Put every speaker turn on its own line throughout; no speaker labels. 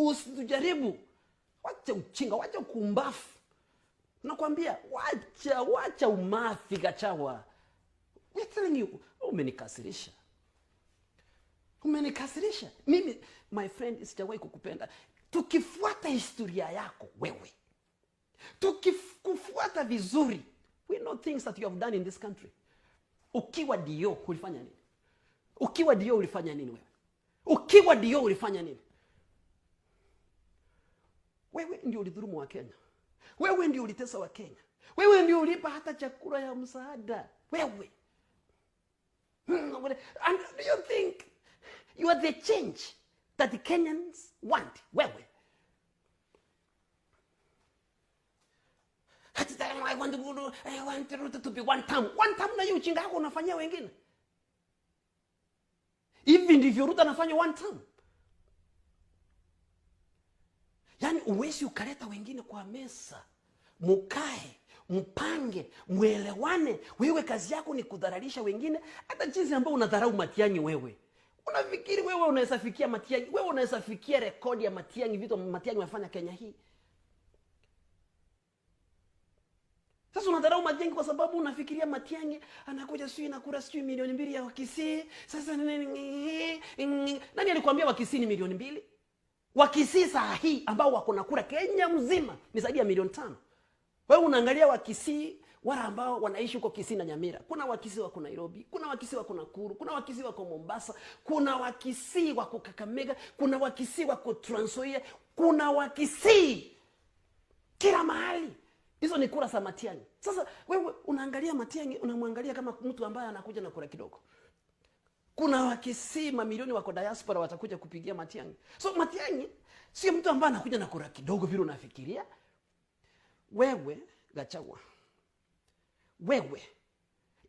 Usitujaribu. Wacha uchinga, wacha ukumbafu. Nakwambia wacha umafi Gachagua. We're telling you, umenikasirisha. Umenikasirisha. Mimi, my friend, sijawahi kukupenda. Tukifuata historia yako wewe, tukikufuata vizuri, we know things that you have done in this country. Ukiwa dio ulifanya nini? Ukiwa dio ulifanya nini wewe? Ukiwa dio ulifanya nini? Wewe ndio ulidhulumu wa Kenya. Wewe ndio ulitesa wa Kenya. Wewe ndio ulipa hata chakula ya msaada. Wewe. And do you think you are the change that the Kenyans want? Wewe. I want Ruto to be one term. One term na hiyo uchinga yako unafanyia wengine. Hivi ndivyo Ruto anafanya one term. Yaani uwezi ukaleta wengine kwa mesa, mukae, mpange, muelewane. Wewe kazi yako ni kudharalisha wengine, hata jinsi ambayo unadharau Matiang'i wewe. Unafikiri wewe unaweza fikia Matiang'i? Wewe unaweza fikia rekodi ya Matiang'i, vitu Matiang'i amefanya Kenya hii? Sasa unadharau Matiang'i kwa sababu unafikiria Matiang'i anakuja sijui na kura sijui 2 milioni ya Wakisii. Sasa nani alikwambia Wakisii ni 2 milioni? Wakisii saa hii ambao wako na kura Kenya mzima ni zaidi ya 5 milioni. Wewe unaangalia Wakisii wale ambao wanaishi huko Kisii na Nyamira. Kuna Wakisii wako Nairobi, kuna Wakisii wako Nakuru, kuna Wakisii wako Mombasa, kuna Wakisii wako Kakamega, kuna Wakisii wako Trans Nzoia, kuna Wakisii kila mahali. Hizo ni kura za Matiang'i. Sasa wewe unaangalia Matiang'i, unamwangalia kama mtu ambaye anakuja na kura kidogo. Kuna Wakisii mamilioni wako diaspora watakuja kupigia Matiang'i. So Matiang'i sio mtu ambaye anakuja na kura kidogo vile unafikiria. Wewe Gachagua, wewe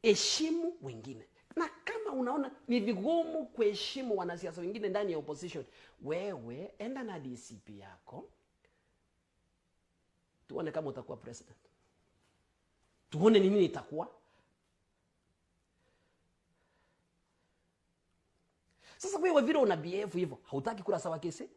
heshimu wengine. Na kama unaona ni vigumu kuheshimu wanasiasa wengine ndani ya opposition, wewe enda na DCP yako, tuone kama utakuwa president. Tuone ni nini itakuwa. Sasa wewe vile una behave hivyo, hautaki kura sawa Kisii,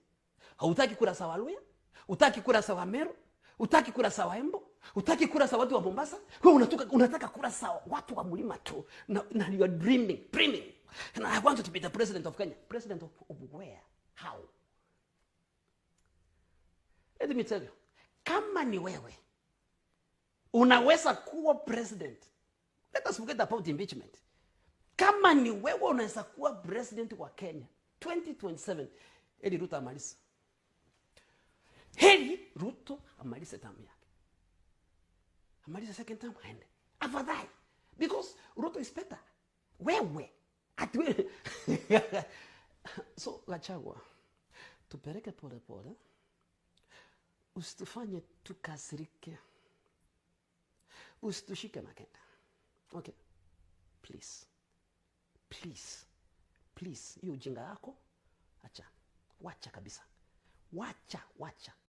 hautaki kura sawa Luhya, hutaki kura sawa Meru, hutaki kura sawa Embu, hutaki kura sawa watu wa Mombasa. Wewe unataka kura sawa watu wa mlima tu. Na you are dreaming. And I want to be the president of Kenya. President of where? How? Let me tell you, kama ni wewe unaweza kuwa president. Let us forget about impeachment. Kama ni wewe unaweza kuwa president wa Kenya 2027, heri Ruto amalize. Heri Ruto amalize term yake. Amalize second term aende. Afadhali. Because Ruto is better. Wewe. Atwe. So Gachagua, tupeleke pole pole. Usitufanye tukasirike. Usitushike makenda. Okay. Please. Please. Please. Hiyo ujinga yako acha. Wacha kabisa. Wacha.